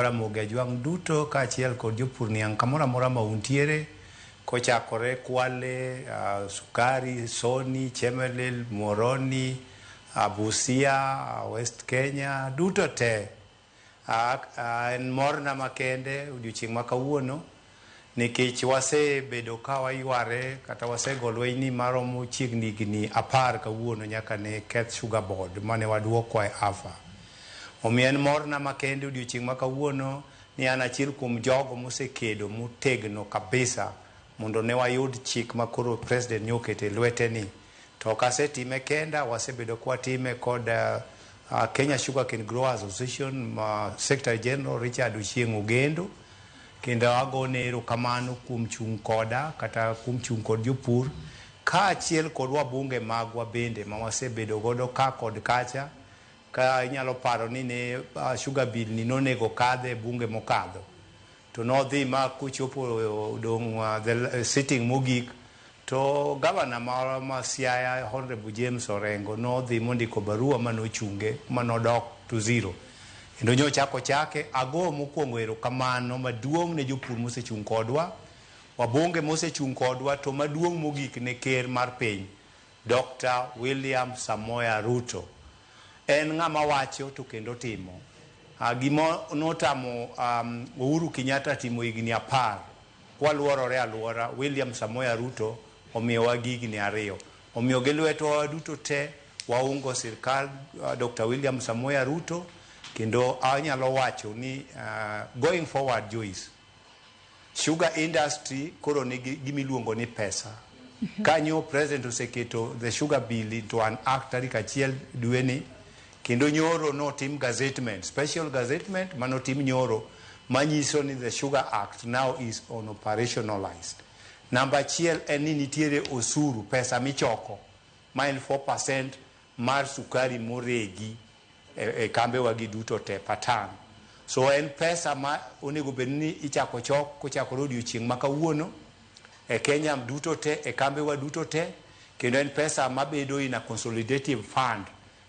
Ramogi Ajwang' duto kaachiel kod jopur niang' kamoro amora ma untiere kochakore Kwale, Sukari, Soni, Chemelil, Muhoroni, Busia, West Kenya, duto te. En morna makende odiochieng' ma kawuono nikech wasebedo ka wayware kata wasego lweny ni maromo chiegni higni 10 kawuono nyaka ne keth Sugar Board mane waduoko e AFA. Omiyo en morna makende odiochieng' ma kawuono ni an achiel kuom jogo mosekedo motegno kabisa mondo ne wayud chik ma koro President nyoketo e lwete ni. To ok asetime kenda, wasebedo kwatime kod Kenya Sugarcane Growers Association ma Secretary General Richard Ochieng' Ogendo, kendo agone erokamano kuom chung' koda kata kuom chung' kod jopur kaachiel kod wabunge magwa bende ma wasebedo godo ka kod kacha. Ka inyalo paro ni ne sugar bill ni nonego kadhe e bunge mokadho, to nodhi ma kochopo dong' the sitting mogik to gavana ma Siaya, Honorable James Orengo, nodhi mondiko barua manochunge manodok to zero. Kendo nyochako chake. Ago mokwongo erokamano maduong' ne jopur mosechung' kodwa, wabunge mosechung' kodwa, to maduong' mogik ne ker mar piny, Dr. William Samoei Ruto. En ng'ama wacho to kendo timo. Gima notamo Uhuru Kenyatta timo higni 10 kwaluorore aluora, William Samoei Ruto omiyowa gi higni 2. Omiyo gi lwetwa waduto te waungo sirkal Dr. William Samoei Ruto, kendo anyalo wacho ni going forward, Joyce, sugar industry koro nigi gimiluongo ni pesa. Kanyo President oseketo the sugar bill into an act tarik 1 dweni, kendo nyoro notim gazettement, special gazettement manotim nyoro manyiso ni the Sugar Act now is on operationalized. Namba achiel en ni nitiere osuru, pesa michoko ma en 4% mar sukari moregi e kambewa gi duto te patan. So en pesa ma onego bed ni ichako chok kochakore odiochieng' ma kawuono e Kenya duto te, e kambewa duto te, kendo en pesa mabedo in a consolidative fund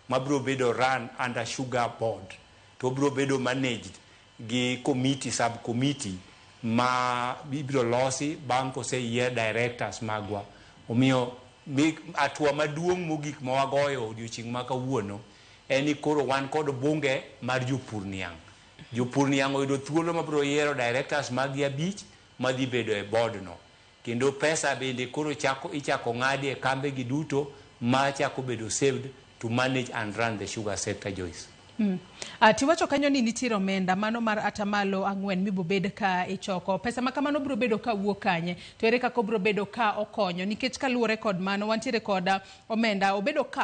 mabiro bedo run under Sugar Board, to obiro bedo managed gi committee, sub committee ma ibiro losi bang' koseyier directors magwa. Omiyo hatua maduong' mogik ma wagoyo odiochieng' ma kawuono en ni koro wan kod bunge mar jopur niang'. Jopur niang' oyudo thuolo mabiro yiero directors maggi 5 madhi bedo e board no. Kendo pesa bende koro ichako ng'adi e kambe gi duto ma chako bedo saved to manage and run the sugar sector, Joyce. Tiwacho kanyo ni nitiere omenda mano mar 4% mibobed ka ichoko. Pesa ma kamano biro bedo ka wuok kanye? To ere kaka obiro bedo ka okonyo? Nikech kaluwore kod mano, wantiere kod omenda obedo cap.